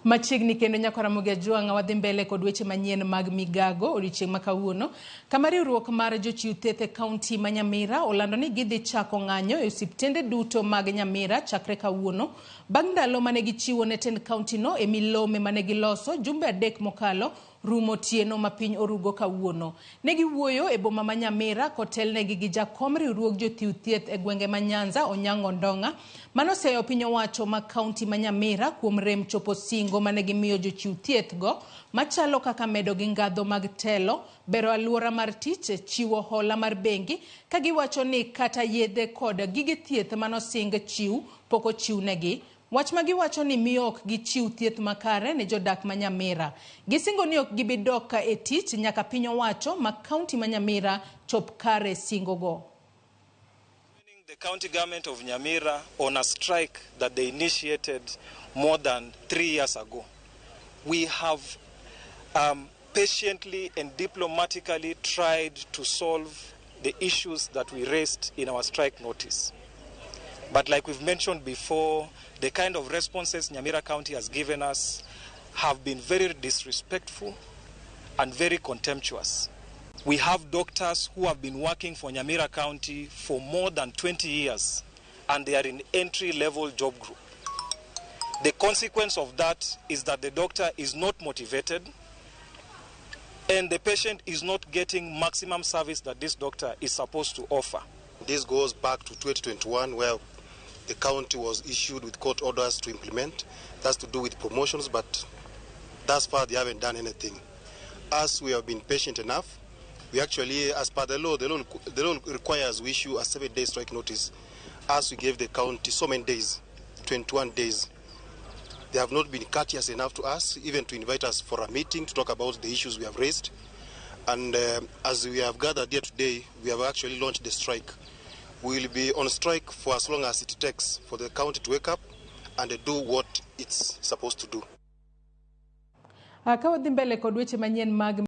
Machiegni kendo nyaka Ramogi Ajwang'a wadhi mbele kod weche manyien mag migago odiochieng' ma kawuono kama riwruok mar jochiw thieth e kaunti ma Nyamira olando ni gidhi chako ng'anyo e osiptende duto mag Nyamira chakre kawuono bang' ndalo mane gichiwo ne tend kauntino e milome mane giloso jumbe 3 mokalo rumo otieno ma piny orugo kawuono. Ne giwuoyo e boma ma Nyamira kotelnegi gi jakom riwruog jothiw thieth e gwenge ma Nyanza Onyango Ndong'a manoseyo piny owacho ma kaunti ma Nyamira kuom rem chopo singo mane gimiyo jochiw thieth go machalo kaka medo gi ngadho mag telo, bero aluora mar tich, chiwo hola mar bengi ka giwacho ni kata yedhe kod gige thieth manosing chiw pok ochiwnegi. Wach ma giwacho ni miyo ok gichiw thieth makare ne jodak ma Nyamira. Gisingo ni ok gibi dok e tich nyaka piny owacho ma kaunti ma Nyamira chop kare singo go. The county government of Nyamira on a strike that they initiated more than 3 years ago. We have patiently and diplomatically tried to solve the issues that we raised in our strike notice. But like we've mentioned before, the kind of responses Nyamira County has given us have been very disrespectful and very contemptuous. We have doctors who have been working for Nyamira County for more than 20 years, and they are in entry-level job group. The consequence of that is that the doctor is not motivated and the patient is not getting maximum service that this doctor is supposed to offer. This goes back to 2021, where the county was issued with court orders to implement. That's to do with promotions, but thus far they haven't done anything. As we have been patient enough, we actually, as per the law, the law requires we issue a 7-day strike notice. As we gave the county so many days, 21 days, they have not been courteous enough to us, even to invite us for a meeting to talk about the issues we have raised. And as we have gathered here today, we have actually launched the strike. We will be on strike for as long as it takes for the county to wake up and do what it's supposed to do. Ka wadhi mbele kod weche manyien mag